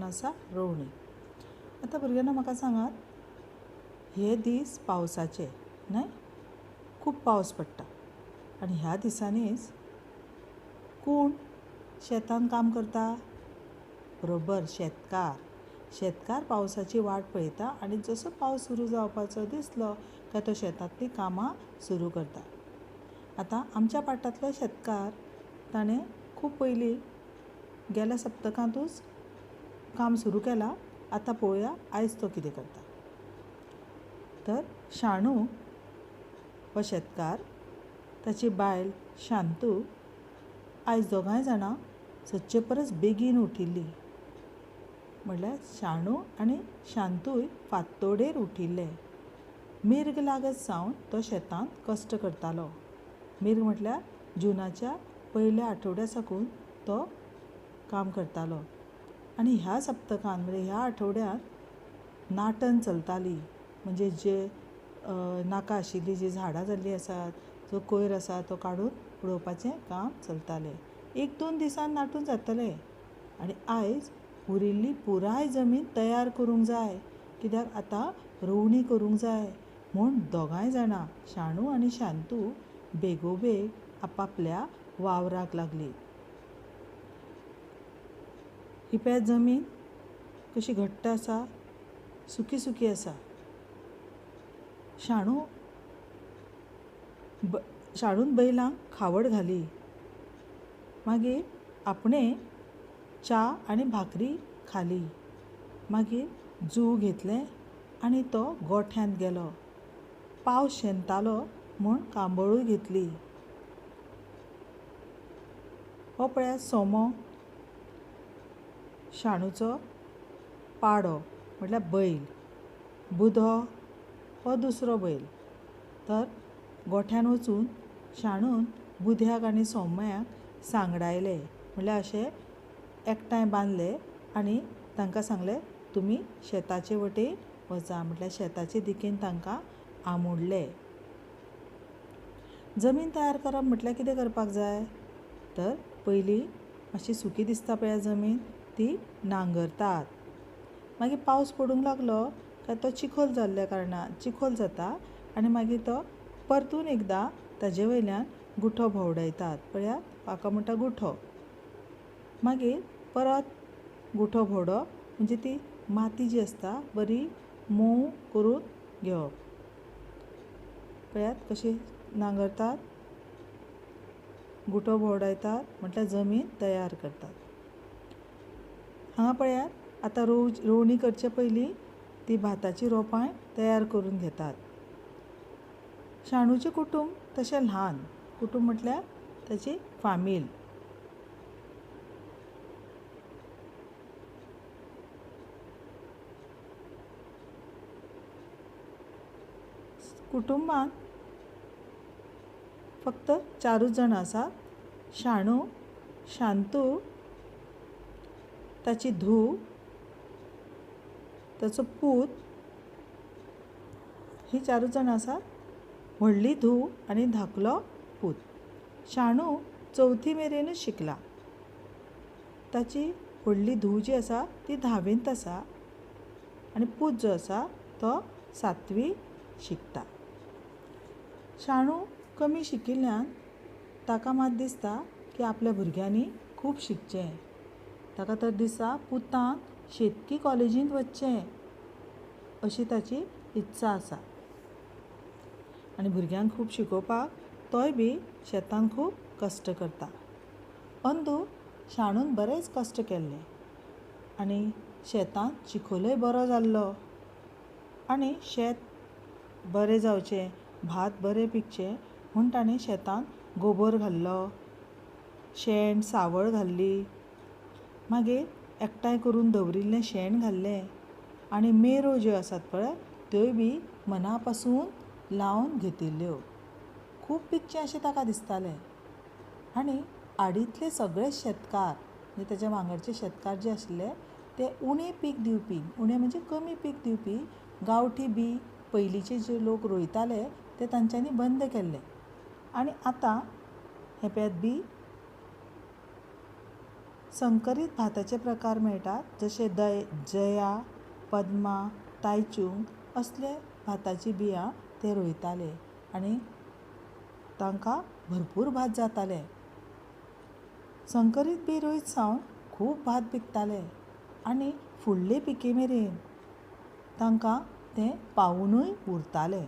आसा रोवणी. आतां भुरग्यांनो म्हाका सांगात, हे दीस पावसाचे न्हय, खूब पावस पडटा आनी ह्या दिसांनीच कोण शेतान काम करता? बरोबर, शेतकार. शेतकार पावसाची वाट पळयता आनी जसो पावस सुरू जावपाचो दिसलो काय तो शेतांतलीं कामां सुरू करता. आतां आमच्या पाटांतलो शेतकार ताणें खूब पयलीं गेल्या सप्तकांतूच काम सुरू केलां. आतां पळोवया आयज तो कितें करता. तर शाणू हो शेतकार, ताची बायल शांतू आयज दोगांय जाणां सदचे परस बेगीन उठिल्लीं. म्हणल्यार शाणू आनी शांतूय फांतोडेर उठिल्ले. मीर्ग लागत सावन तो शेतांत कश्ट करतालो. मीर्ग म्हटल्यार जुनाच्या पयल्या आठवड्या साकून तो काम करतालो. आनी ह्या सप्तकान म्हणजे ह्या आठवड्यांत नाटन चलताली. म्हणजे जे नाका आशिल्लीं जीं झाडां जाल्लीं आसात, जो कोयर आसा तो काडून उडोवपाचें काम चलतालें. एक दोन दिसान नाटून जातलें. आनी आयज उरिल्ली पुराय जमीन तयार करूंक जाय, कित्याक आतां रोवणी करूंक जाय म्हूण दोगांय जाणां शाणू आनी शांतू बेगोबेग आपापल्या वावराक लागलीं. ही पळय जमीन कशी घट्ट आसा, सुकी सुकी आसा. शाणू शाणून बैलांक खावड घाली. मागीर आपणें च्या आनी भाकरी खाली. मागीर जू घेतलें आनी तो गोठ्यांत गेलो. पावस शेनतालो म्हूण कांबळूय घेतली. हो पळयात सोमो, शाणूचो पाडो म्हटल्यार बैल. बुधो हो दुसरो बैल. तर गोठ्यान वचून शाणून बुध्याक आनी सोम्याक सांगडायले, म्हणल्यार अशे एकठांय बांदले आनी तांकां सांगलें तुमी शेताचे वटेन वचा, म्हटल्यार शेताचे दिकेन तांकां आमुडले. जमीन तयार करप म्हटल्यार कितें करपाक जाय? तर पयलीं मातशी सुकी दिसता पळय जमीन, ती नांगरतात. मागीर पावस पडूंक लागलो काय तो चिखोल जाल्ल्या कारणान चिखोल जाता आनी मागीर तो परतून एकदां ताजे वयल्यान गुठो भोंवडायतात. पळयात, हाका म्हणटा गुठो. मागीर परत गुठो भोंवडप म्हणजे ती माती जी आसता बरी मोव करून घेवप. पळयात कशी नांगरतात, गुठो भोंवडायतात, म्हटल्यार जमीन तयार करतात. हांगा पळयात आतां रोवणी करचे पयलीं ती भाताची रोपांय तयार करून घेतात. शाणूचें कुटूंब तशें ल्हान कुटूंब, म्हटल्यार ताची फामील. कुटुंबांत फक्त चारूच जाणां आसात, शाणू, शांतू, ताची धूव, ताचो पूत, ही चारूच जाणां आसात. व्हडली धूव आनी धाकलो पूत. शाणू चवथी मेरेनूच शिकला. ताची व्हडली धूव जी आसा ती धावेंत आसा आनी पूत जो आसा तो सातवी शिकता. शाणू कमी शिकिल्ल्यान ताका मात दिसता की आपल्या भुरग्यांनी खूब शिकचें. ताका तर दिसता पुतान शेतकी कॉलेजींत वचचें अशी ताची इत्सा आसा. आनी भुरग्यांक खूब शिकोवपाक तोय बी शेतान खूब कश्ट करता. अंदू शाणून बरेच कश्ट केल्ले आनी शेतांत चिखोलय बरो जाल्लो. आनी शेत बरें जावचें, भात बरें पिकचें म्हूण ताणें शेतांत गोबर घाल्लो, शेण सावळ घाल्ली, मागीर एकठांय करून दवरिल्लें शेण घाल्लें आनी मेरो ज्यो आसात पळय त्योय बी मना पासून लावन घेतिल्ल्यो. खूब पिकचें अशें ताका दिसतालें. आनी आडींतले सगळे शेतकार म्हणजे ताच्या वांगडचे शेतकार जे आशिल्ले ते उणें पीक दिवपी, उणें म्हणजे कमी पीक दिवपी गांवठी बी पयलींचे जे लोक रोयताले ते तांच्यांनी बंद केल्ले. आनी आतां हें पळयात बी संकरीत भाताचे प्रकार मेळटात, जशे जया, पद्मा, तायचूंग असले भाताची बियां ते रोयताले आनी तांकां भरपूर भात जातालें. संकरीत बी रोयत सावन खूब भात पिकतालें आनी फुडले पिके मेरेन तांकां तें पावुनूय उरतालें.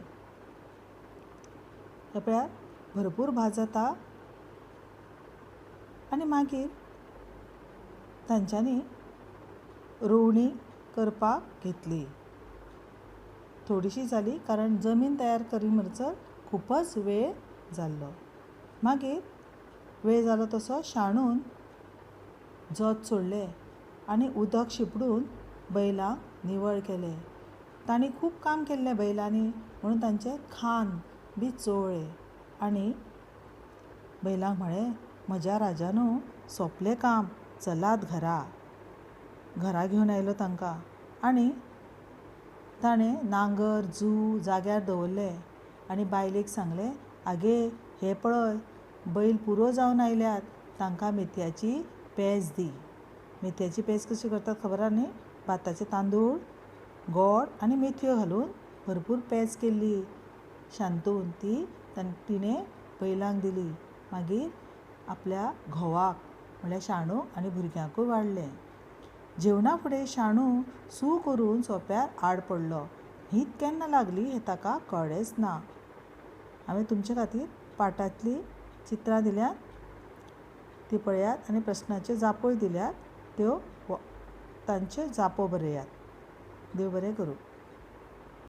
हें पळयात, भरपूर भात जाता आनी मागीर तांच्यांनी रोवणी करपाक घेतली. थोडीशी जाली, कारण जमीन तयार करी म्हणसर खुबच वेळ जाल्लो. मागीर वेळ जालो तसो शाणून जोत सोडलें आनी उदक शिंपडून बैलांक निवळ केले. तांणी खूब काम केल्लें बैलांनी, म्हणून तांचे खांद बी चोळ्ळे आनी बैलांक म्हळें, म्हज्या राजानू, सोंपलें काम, चलात घरा. घरा घेवन आयलो तांकां आनी ताणें नांगर जू जाग्यार दवरले आनी बायलेक सांगलें, आगे हें पळय, बैल पुरो जावन आयल्यात, तांकां मेथयाची पेज दी. मेथयाची पेज कशी करतात खबर आसा न्ही? भाताचे तांदूळ, गोड आनी मेथयो घालून भरपूर पेज केल्ली शांतून, ती तिणें बैलांक दिली. मागीर आपल्या घोवाक म्हणल्यार शाणू आनी भुरग्यांकूय वाडलें. जेवणा फुडें शाणू सू करून सोप्यार आड पडलो. न्हीद केन्ना लागली हें ताका कळ्ळेंच ना. हांवें तुमचे खातीर पाठांतलीं चित्रां दिल्यात, तीं पळयात आनी प्रस्नाच्यो जापोय दिल्यात, त्यो तांच्यो जापो बरयात. देव बरें करूं.